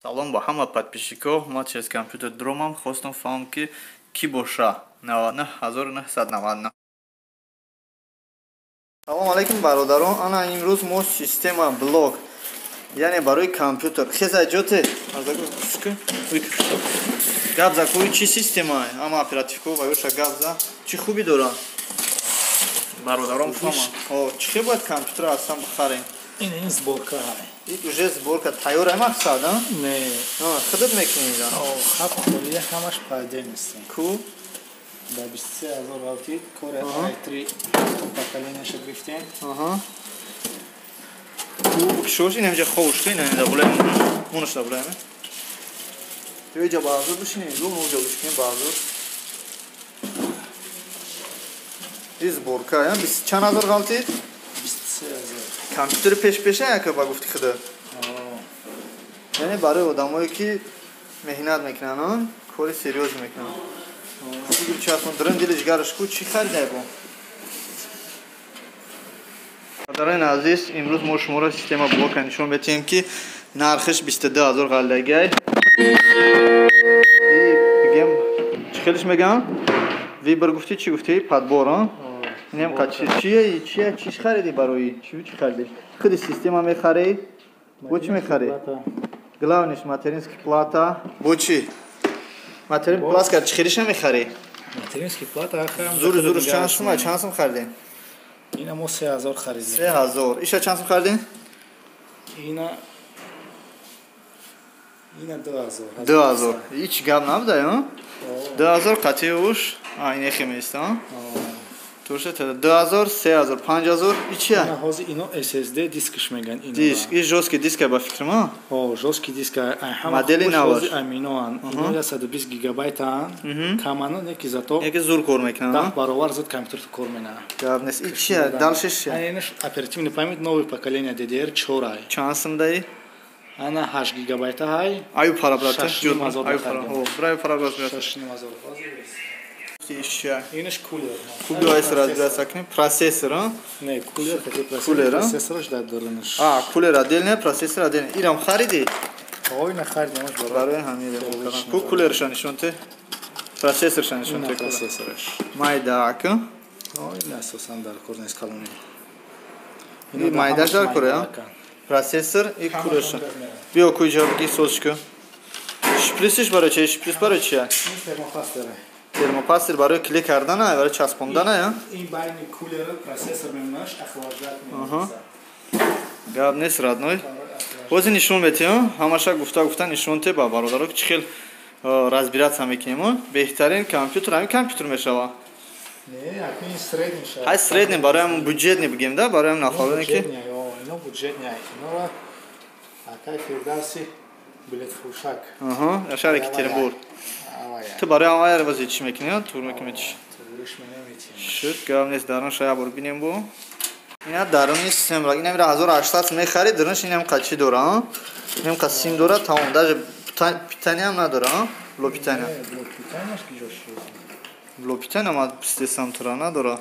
Салом ба ҳама подписчикҳо. Ма через компютер дромам, хостам фаҳмам, ки кӣ боша 99999. Салом алейкум, бародарон. Ана имрӯз мо система блок, яъне барои компютер. Хеза ҷоте гап за, кӯи чӣ система, ама оперативко ва ёша гап за, чӣ хубӣ дорад, бародарон фаҳмам. Чӣ хел бояд компютер аслан бихарем? Ин сборка. И уже сборка тайёр ай мақсад, а? Не. Худат мекунӣ ира? Хаб холия, ҳамаш по отдельности. Ку? Да 23 000 ғалтид, Core i3 поколенияша гирифтем. Ку, бикшош, ин ҳамҷа ховуш ку, ин ҳамҷа булай, мунаш да булай. Ё иҷа баъзур бишинем, ду муҷа бишинем баъзур. И сборка, я чанд ҳазор ғалтид? 23 000. Компютери пешпеша яка ба гуфти худа. Яъне барои одамое, ки меҳнат мекунанд, кори серьёз мекунанд. Часпон дрын дили ҷигараш ку, чӣ харидай бо? Бародарони азиз, имрӯз мо шуморо система блока нишон медиҳем, ки нархиш 22 000 ғаллагай. Бигем, чӣ хелиш мегӯям? Выбор гуфтӣ, чӣ гуфтӣ? Подбор, а? Инем чия, чия, чиш хариди барои? Чӣ чӣ хариди? Худи система мехарӣ? Бо чӣ мехарӣ? Главныйш материнский плата. Бо чӣ? Материн платка чӣ хелиша мехарӣ? Материнский плата ахам. Зур зур чанд сум, чанд сум харидем? Ина мо 3000 харидем. 3000. Иша чанд сум харидем? Ина 2000. 2000. Ҳеч гап набуда, ё? 2000 қатъи уш, а ин эхе меиста, а? Турша 2000, 3000, 5000, и чия? Ина ҳозир ино SSD дискш меган ино. Диск, и жёсткий диск ба фикрам, а? О, жёсткий диск, ай ҳама модели наваш. Аминоан. Ино 120 гигабайтан. Камано неки зато. Неки зур кор мекунад, 10 баробар зуд компютер кор мекунад. Гап нест. И чия? Дальше чия? Инаш оперативный память новое поколение DDR4 ай. Чанд сумдаи? Ана 8 гигабайта ҳай. Аю пара, брата. Аю пара. О, браю пара, брат. 6,5. Ища. Инаш кулер. Кулер айс разбираться кунем. Процессор, а? Не, кулер хотя кулер, процессораш дар дорунаш. А, кулер отдельно, процессор отдельно. Ирам хариди? Ой, на харидам барои ҳамин ремонт. Ку кулерша нишон те? Процессорша нишон те. Процессораш. Майда ак. Ой, на асосан дар кор нест калони. И майдаш дар кор, а? Процессор и кулерша. Биё ку иҷа биги созшка. Шприсиш барои чи? Шприс барои чи? Термопастер. Термопастер барои клей кардана, барои часпондана, ин байни кулер процессор мемонаш, охлаждать мекунад. Гап нест, родной. Ҳозир нишон метиҳам, ҳамаша гуфта гуфта нишон те ба бародаро, ки чӣ хел разбираться мекунем. Беҳтарин компютер ҳамин компютер мешава. Не, акни средний шава. Ҳай, средний барои ҳам бюджетный бигем да, барои ҳам нафароне ки ино бюджетный, инора акай Фирдавси билетфурӯшак. Аҳа, шаҳри Екатеринбург. Ту барои ҳамаяр бози чӣ мекунӣ? Тур мекунӣ чӣ? Шуд, гап нест, дарунша як бор бинем бо. Ина даруни система, ина мира 1800 мехари, дарунш инам қа чӣ дора, а? Инам қа сим дора, тамом, даже питания ҳам надора, а? Блок питания. Блок питанияш ки ҷо шуд? Блок питания ма систем тура надора.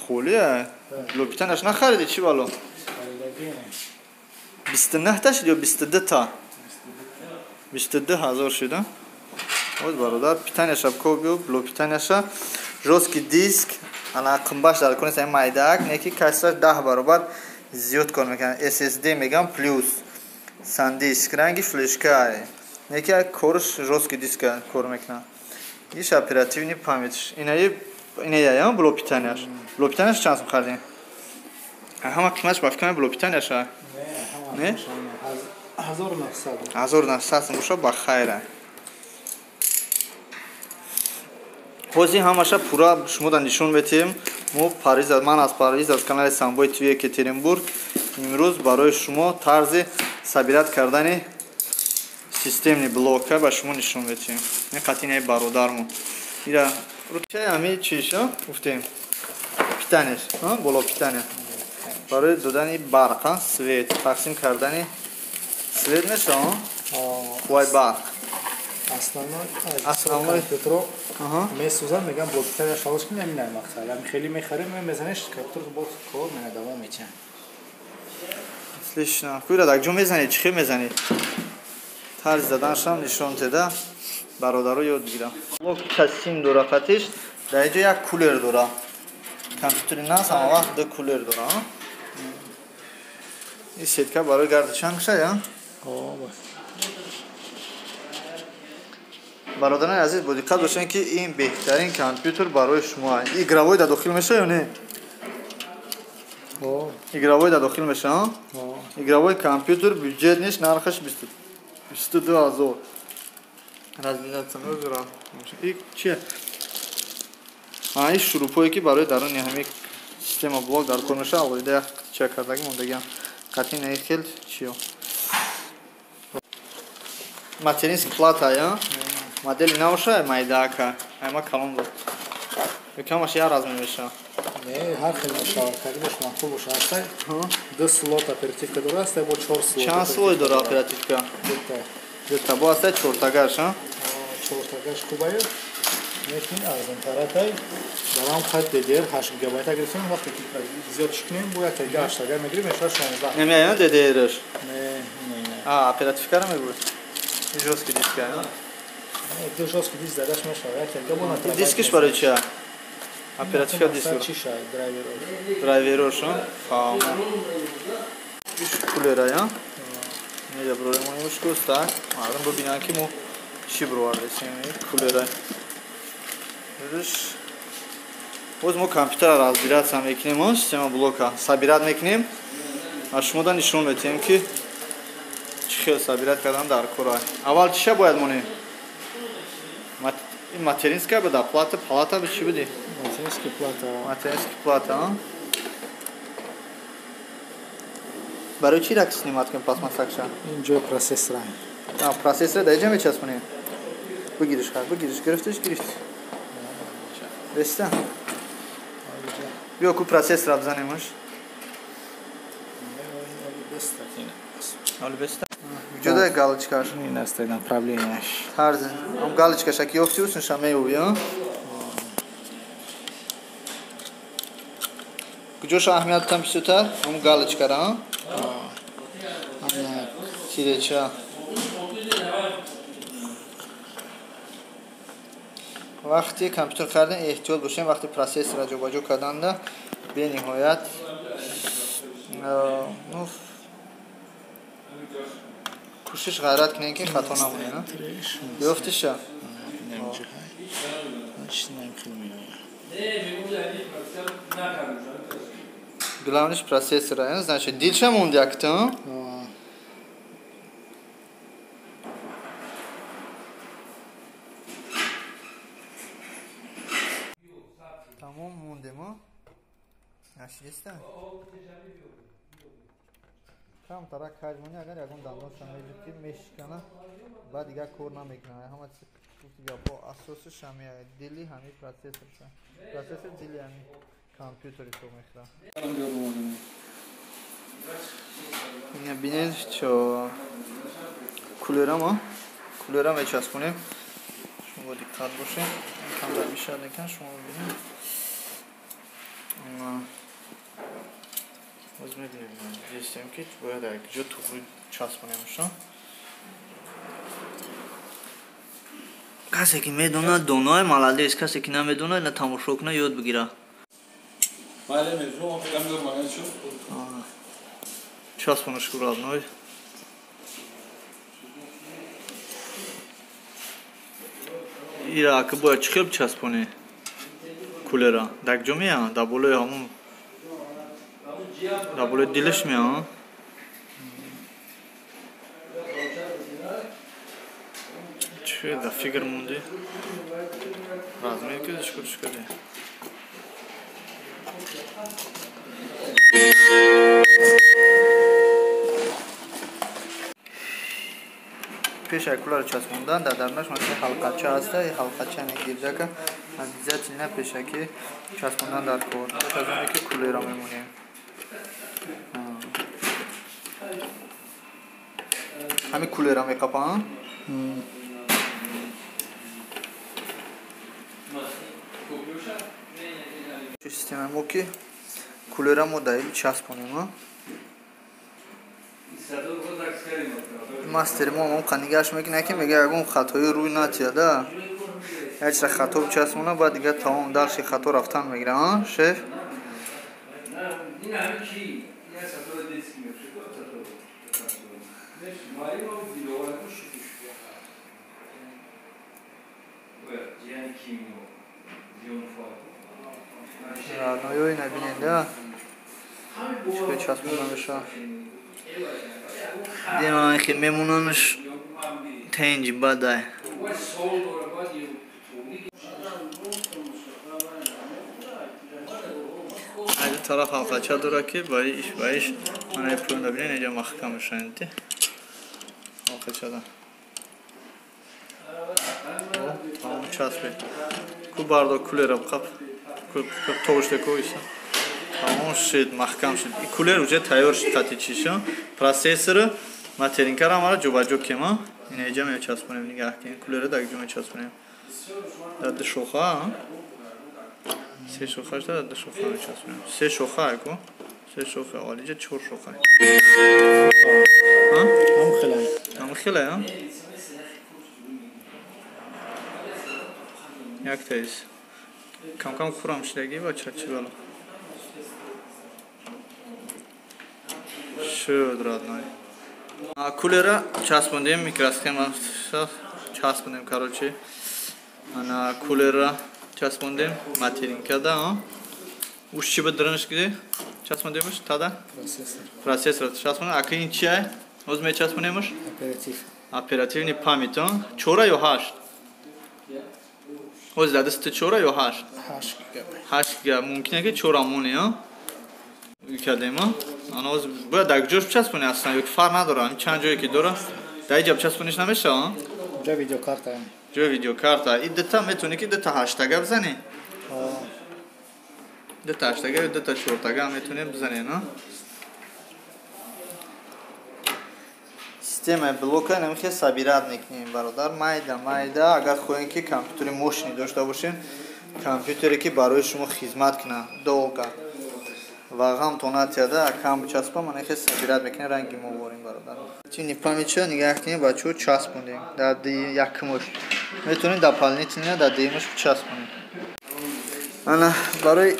Холия. Блок питанияш нахариди, чӣ бало? 29 та шуд ё 22 та? 22 000 шуда. Вот бародар, питанияша кобиё, блок питанияша, жёсткий диск, ана қимбаш дар кунес ами майдаак, неки качестваш 10 баробар зиёд кор мекунад. SSD мегам плюс. SanDisk ранги флешка. Неки корш жёсткий диск кор мекунад. Иш оперативный память. Инаи иная блок питанияш. Блок питанияш чанд сум харидем? Ҳама қиматш ба фикрам блок питанияша. Не? 1900. 1900 сум боша, ба хайра. Ҳозир ҳамаша пурра шумода нишон метиҳем. Мо Париз, ман аз Париз, аз канали Самбои ТВ Екатеринбург имрӯз барои шумо тарзи собирать кардани системный блока ба шумо нишон метиҳем. Ин қатинаи бародармон. Ира ручаи ҳами чиша гуфтем? Питанияш, боло питания. Барои додани барқ, свет, тақсим кардани свет мешава, қувваи барқ. Основной компютерро месӯзанд, мегӯям, блок питания шалош кунем, ҳамин ай мақсад. Ами хеле мехарем, мезанеш, компютер боз кор мена давом метиҳад. Отлично. Кура дар ҷо мезанӣ? Чӣ хел мезанӣ? Тарзи заданашам нишон теда бародаро ёд бигирам. Блок тасим дора қатиш, дар инҷо як кулер дора. Компютери нас ҳама вақт ду кулер дора. Ин сетка барои гарди чанг шая? Бародарони азиз, бо диққат бошед, ки ин беҳтарин компютер барои шумо. Игровой да дохил меша ё не? Игровой да дохил меша? Игровой компютер бюджетниш, нархаш 22 000. Разминаться мезора. И чи? Ин шурупое ки барои даруни ҳамин система блок дар кор меша, алоҳида як қитча кардаги мондагиам. Қатъи наи хел чиё. Материнский плата, я? Модели навша майдака. Айма калон буд. Камаш я размер меша. Не, ҳар хел мешавад. Кадимаш махсус боша ҳастай. Ду слот оперативка дора ҳастай, бо 4 слот. Чанд слой дора оперативка? Дута. Дута. Бо ҳастай чортагаш, а? Чортагаш хубаю. Лекин арзонтаратай. Дарам хат DDR 8 ГБ гирифтем, вақте ки зиёд шикнем, бо як таги 8 тага мегирем, мешавад 16. Намеяд DDR-ш? Не, не, не. А, оперативкара мегӯяд. Жёсткий диск, а? Ду жёсткий диск задаш мешавад, як таги бо на. Дискиш барои чи? Оперативка диск. Чи шай, драйверош. Драйверош, а? Кулера, я? Неҷа бирорем мо имрӯз так. Мардум бибинанд, ки мо чӣ бировардесем. Кулера. Боз мо компютера разбираться мекунем, система блока собирать мекунем. А шумода нишон метиҳем, ки чӣ хел собирать кардан дар кора. Аввал чиша бояд монем? Ин материнская буда, плата, палата чӣ буди? Материнский плата. Материнский плата, а? Барои чӣ рак снимать кунем пластмассакша? Ин ҷои процессора. А, процессора дар инҷа мечаспонем. Бигириш, хар, бигириш, гирифтиш, гирифт. Беста. Биё ку процессора бизанемаш. Оли беста. Куҷода галочкаш? Ин аст направлениеш. Тарзи. Ам галочкаша ки ёфти усунша меёви, а? Куҷоша аҳамият там бисёртар? Ам галочкара, а? Тиреча. Вақти компютер харидем эҳтиёт бошем, вақти процессора ҷобаҷо карданда бениҳоят ну кӯшиш ғайрат кунем, ки хато намонем. Ёфтиша? Главниш процессора, значит, дилша монди акта? Тамом мондем, нашиста? Камтара каҷ монӣ, агар ягон дандонша меҷуд, ки мешикана, баъд дигар кор намекунад. Ҳама гуфти гапҳо асосиш ҳами дили ҳами процессорша. Процессор дили ҳами компютер ҳисоб мехӯрад. Ина бинед, чо кулерамо, кулера мечаспонем. Шумо диққат бошед. Камтар бишад некан, шумо бинед. Боз мебинем, дистем, ки бояд як ҷо туғри часпонемша. Касе ки медонад, доное, молодец, касе ки намедонад, на тамошо кунад, ёд бигира. Часпонаш ку, родной. Ира ака бояд чӣ хел бичаспонӣ? Кулера. Дар куҷо меяд? Дар болои ҳамон, дар болои дилаш меяд? Чӣ дар фикр мондӣ? Размер кардӣ, чӣ кор кардӣ? Пеш ай куларо часпондан дар дарунаш масалан ҳалқача ҳаста, ин ҳалқача гирдака обязательно пешакӣ часпондан дар кор. Пеш аз оне ки кулера мемонем. Ҳамин кулера меқапам. Системаи мо ки кулера мо дар ин часпонем. Мастери мо он қанигаш мекунад ки мега ягон хатои рӯй натияда. Як чиза хато бичаспона, баъд дига тамом дарси хато рафтан мегира, шеф? Родноёи набинед, чӣ часпонда мешавад. Динахи мемонанаш тенҷи бадай. Аз тараф ҳалқача дора ки барои иш ба иш манаи пӯёнда бинед, инҷа маҳкам мешаванд. Ҳалқачада. Тамом часпед. Ку бардо кулера қап. Тобуште ку иса. Тамом шид, маҳкам шид. И кулер уже тайёр шид қати чиша. Процессор материнкара мара ҷобаҷо кема. Ина иҷа мечаспонем, нигаҳ кунед. Кулера дар ҷо мечаспонем. Дар ду шоха, се шоха шуда, дар ду шоха мечаспонем. Се шоха ку? Се шоха, вале иҷа чор шоха. Ҳа? Ҳам хелай. Ҳам хелай, ҳа? Яктаис. Кам-кам хӯрам шидаги бача чӣ бало. Шуд, родной. Кулера часпондем, микросхема часпондем, короче. Ана кулера часпондем, материнкада, а? Уш чӣ буд дранш гиде? Часпондемш тада? Процессор. Процессор часпондем. Ака ин чи ай? Оз мечаспонемш? Оператив. Оперативный память, а? Чора ё ҳашт? Оз дар дасти чора ё ҳашт? 8 гигабайт. 8 гига. Мумкине ки чора моне, а? Кардем, а? Ана оз бояд дар ҷош бичаспонӣ аслан, ё ки фарқ надора, ҳамин чанд ҷое ки дора, дар иҷа бичаспониш намешава, а? Ҷои видеокарта. Ҷои видеокарта. И дута метавонӣ ки дута ҳаштага бизанӣ? Дута ҳаштага ё дута чортага метавонӣ бизанӣ, а? Системаи блока намихе собират мекунем, бародар. Майда, майда. Агар хоҳем ки компютери мощный дошта бошем, компютере ки барои шумо хизмат кунад долго ва ғамтон натияда, акам бичаспа, манахе собират мекунем, ранги мо ворем, бародар. Чини памятча нигаҳ кунем, бачаҳо, часпондем. Дар якумош метавонем дополнительно дар дуюмаш бичаспонем. Ана барои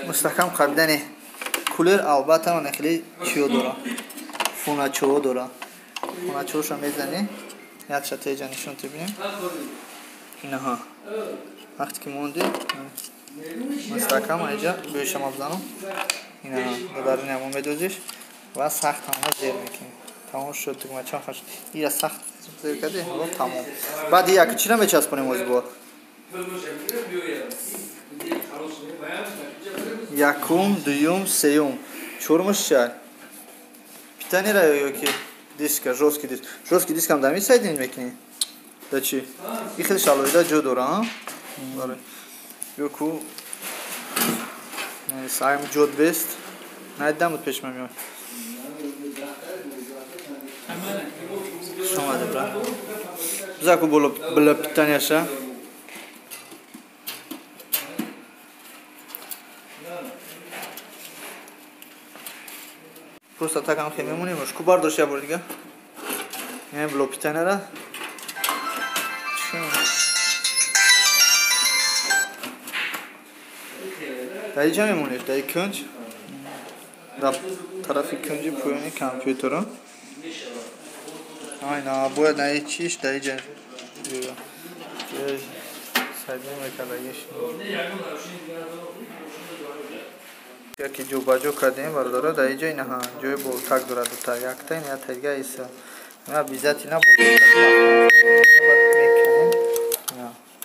мустаҳкам қабидани кулер албатта мана хеле чиё дора, фоначоҳо дора. Фоначоҳоша мезанӣ, якша теҷа нишон тибинем. Инаҳа вақте ки монди мустаҳкам аиҷа бӯишама бизанам. Инаҳа ба даруни ҳамон медозиш ва сахт ҳама зер мекунем. Тамом шуд, тугмачам хаш. Ира сахт зер кардӣ, ҳоло тамом. Баъд як чира мечаспонем оз бо? Якум, дуюм, сеюм. Чорумаш чай? Питанера ё ки диска, жёсткий диск. Жёсткий дискам дар мисайдин мекунӣ? Да чӣ? И хеле шалоида ҷо дора, а? Бале. Ё ку саем ҷод бест. Найдам пеш мемиёд. Шумо добра. Биза ку боло била питанияша. Просто так ҳам хел мемонем. Ку бардошт як бор дига. Яъне блок питанияра. Дар иҷа мемонеш, дар кунҷ, дар тарафи кунҷи поёни компютера. Айна бояд наи чиш дар иҷа сайдин мекардагиш. Яке ҷобаҷо кардем, бародаро, дар иҷа инаҳа ҷои болтак дорад дута, якта ин якта дига иса. Ина обязательно меканем.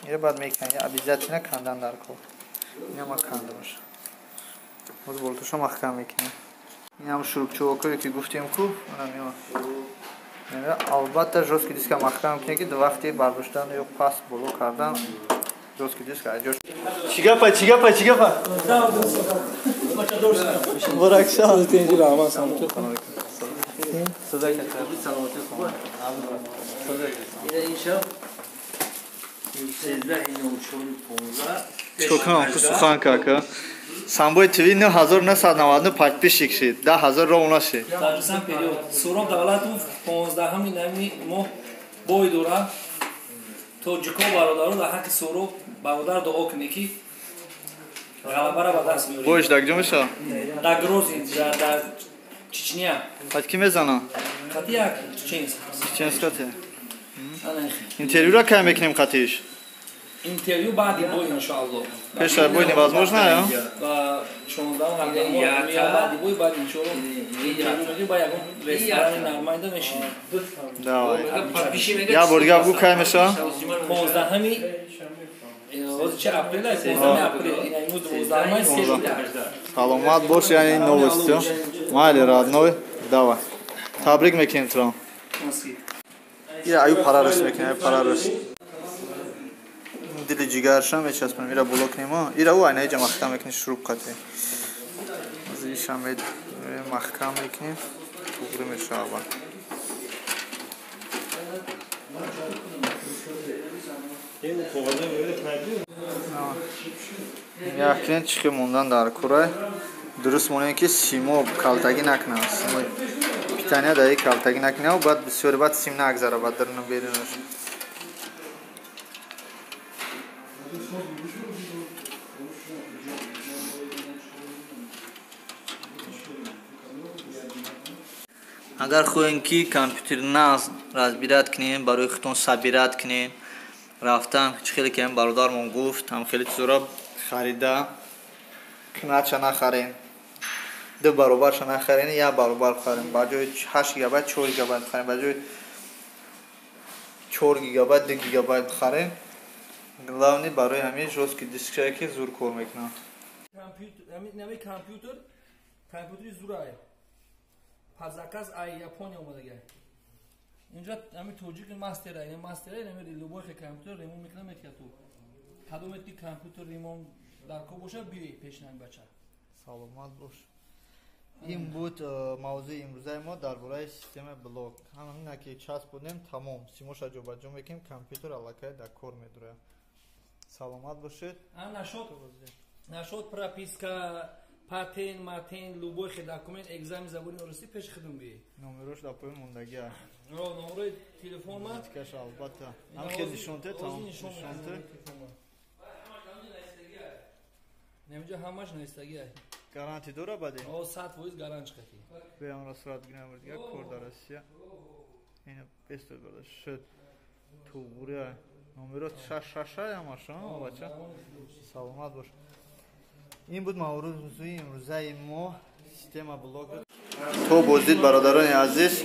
Ира баъд меканем, обязательно кандан дар кор. Ина ма кандамаш. Боз болташа маҳкам мекунем. Инам шурупчувокое ки гуфтем ку, она меояд. Албатта жёсткий диска маҳкам мекунем ки вақти бардоштан ё паст боло кардан жёсткий диск аҷош. Чӣ гапа, чӣ гапа, чӣ гапа? Буракша. Чӣ кунам ку сухан кака? Самбой ТВ 9999 подписчик шид. 10000 ровно шид. Таҷикистон период. Суроб Давлатов 15-ҳами нами моҳ бой дора. Тоҷико бародаро дар ҳаққи Суроб бародар дуо кунед ки ғалабаро ба даст биёред. Боиш дар куҷо мешавад? Дар Грозний, дар Чечня. Қад ки мезана? Қати як чеченс. Чеченс қати. Интервюра кай мекунем қатиш? Интервью баъди бой иншоалло. Пеш аз бой невозможно, а? Ва 16-ҳам баъди бой баъд иншоалло интервью медиҳем, ба ягон ресторани нормальда мешинем. Давай. Я бор дигар бугӯ кай мешавад? 15-ҳами ҳозир чи апрел аст? 15 апрел. Ина имрӯз 12 май. Саломат бош, яъне новости. Майли родной, давай. Табрик мекунем туро. Ира аю парарас мекунем, аю парарас. Дили ҷигарша мечаспонем, ира боло кунем, ира ӯ айнаиҷа маҳкам мекунем, шуруб қатӣ. Иша маҳкам мекунем, туғри мешавад. Якнен чихи мондан дар курай. Дуруст монем ки симо калтагӣ накунад. Симои питания даи калтагӣ накунад, баъд бисёри баъд сим нагзара баъд даруну берунаш. Агар хоҳем ки компютер нағз разбират кунем, барои худтон собират кунем, рафтан чӣ хеле ки ҳам бародармон гуфт, ҳам хеле чизора харида, кнача нахарем, ду баробарша нахарем, як баробар харем, ба ҷои 8 гигабайт 4 гигабайт харем, ба ҷои 4 гигабайт 2 гигабайт харем. Главный барои ҳамин жёсткий дискшае ки зур кор мекунад. Нами компютер, компютери зурае. По заказ ай Япония омадагай. Инҷа ҳами тоҷик мастер ай, мастер ай, ҳами любой компютер ремонт мекунад, метиҳад ту. Кадомет ки компютер ремонт дар кор бошад, биёй пеши ҳами бача. Саломат бош. Ин буд мавзӯи имрӯзаи мо дар бораи системаи блок. Ҳамина ки часпонем, тамом, симоша ҷобаҷо мекунем, компютер аллакай дар кор медурад. Саломат бошед. Нашод прописка, патент, матент, любой документ, экзамен забони русӣ пеши худум биёй. Номерош дар поён мондагӣ аст. Номерои телефон ма? Тикаш албатта. Ҳам хел нишонте, тамом нишонте. Немҷа ҳамаш навистагӣ аст. Гарантӣ дора баъде? 100% гарант қатӣ. Биём сурат гирем дигар кор дар Россия. Ина бестод барда шуд. Туғри аст. Номеро 666 ҳамаш, бача. Саломат бош. Ин буд мавзӯи имрӯзаи мо, система блок. То боздид бародарони азиз.